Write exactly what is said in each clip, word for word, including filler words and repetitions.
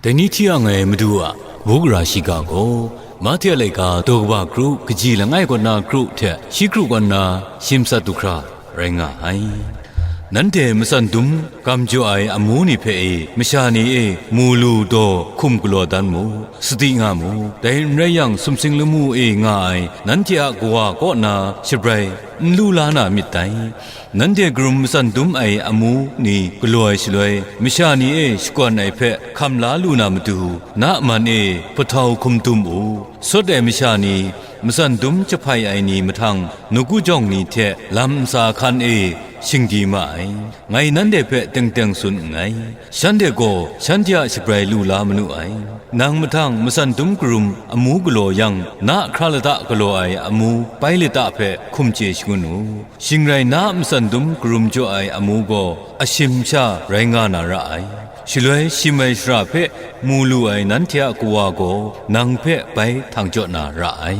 Dai ni hti yang ai Madu a kabu gara shiga gaw, Mahte a laika daw kaba kru kaji langai kaw na kru hte shi kru kaw na shi matsat du hkra rai nga ai. Nanhte matsan dum gam jaw ai amu ni hpe e, masha ni e, mu lu daw hkum galaw dan mu, sadi nga mu. Dai n rai yang, sumsing lamu e nga ai nanhte a Kawa kaw na shabrai n lu la na myit dai. Nanhte karum matsan dum ai amu ni galaw ai shaloi, masha ni e shakawn ai hpe hkam la lu na matu, na man e hpahtau hkum dum u. Sawt ai masha ni, matsan dum jahpai ai ni mahtang, nawku jawng ni hte lam ntsa hkan e shingdi ma ai. Ngai nanhte hpe teng teng tsun nngai, shanhte gaw shanhte a shabrai lu la manu ai. Nang mahtang matsan dum karum amu galaw yang, na hkra lata galaw ai amu bai lata hpe hkum chye shangun u. Shing rai, na a matsan dum karum jaw ai amu gaw ashim sha rai nga na ra ai. Shaloi shim ai shara hpe mu lu ai nanhte a Kawa gaw nang hpe bai htang jaw na ra ai.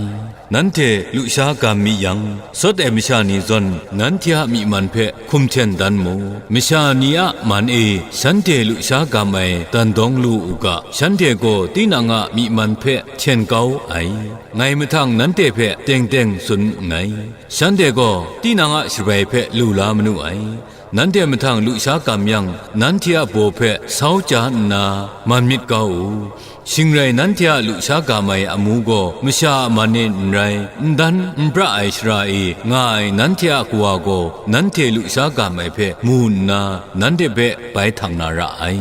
Nanhte lusha gam mi yang, sawt ai masha ni zawn nanhte a myi man hpe hkum hten dan mu. Masha ni a man e shanhte lusha gam ai dan dawng lu u ga, shanhte gaw tinang a myi man hpe hten kau ai. Ngai mahtang nanhte hpe teng teng tsun nngai, shanhte gaw tinang a shabrai hpe lu la manu ai. Nanhte mahtang lusha gam yang, nanhte a baw hpe sau ja nna man myit kau u. Shing rai, nanhte a lusha gam ai amu gaw masha a man e n rai, n dan n pra ai shara e nga ai nanhte a Kawa gaw nanhte lusha gam ai hpe mu nna, nanhte hpe bai htang na ra ai.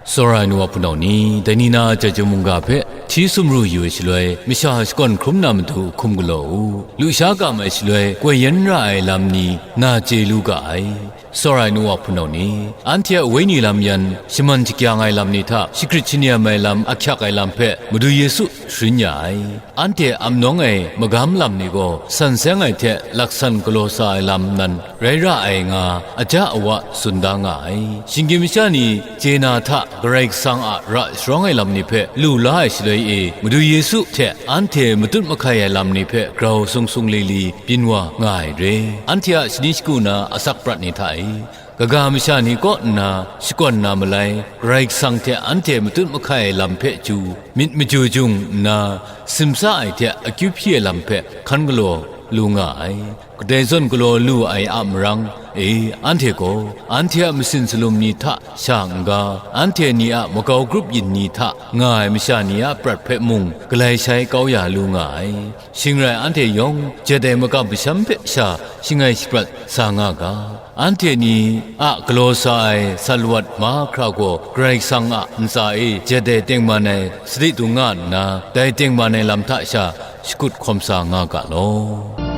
Tsawra ai nu wa hpunau ni, dai ni na Chyeju mungga hpe hti sumru yu ai shaloi, masha shakawn hkrum na matu hkum galaw u. Lusha gam ai shaloi, koi yan ra ai lam ni na chye lu ga ai. Tsawra ai nu wa hpunau ni, anhte a wenyi lam yan, shaman shakyang ai lam ni hta, shakrit shani-am ai lam, ahkyak ai lam hpe Madu Yesu sharin ya ai. Anhte ap nawng ai magam lam ni gaw, san seng ai hte laksan galaw sa ai lam nan rai ra ai nga, aja awa tsun da nga ai. Shinggyim masha ni chye na hta, Karai Kasang a ra sharawng ai lam ni hpe lu la ai shaloi e, Madu Yesu hte anhte matut mahkai ai lam ni hpe grau sung sung li li byin wa nga ai re. Anhte a shani shagu na asak prat ni hta e, kaga masha ni kaw nna shakawn na malai, Karai Kasang hte anhte matut mahkai ai lam hpe chyu, myit maju jung nna, simsa ai hte akyu hpyi ai lam hpe hkan galaw lu nga ai. Kadai zawn galaw lu ai a marang e, anhte gaw, anhte a masin salum ni hta sha n-ga, anhte ni a makau grup yin ni hta nga ai masha ni a prat hpe mung galai shai kau ya lu nga ai. Shing rai, anhte yawng jet ai makam masham hpe sha shangai shaprat sa nga ga, anhte ni a galaw sa ai salawat mahkra gaw Karai Kasang a ntsa e jet ai tengman ai sadi dung nga nna, dai tengman ai lam hta sha shakut hkawm sa nga ga law.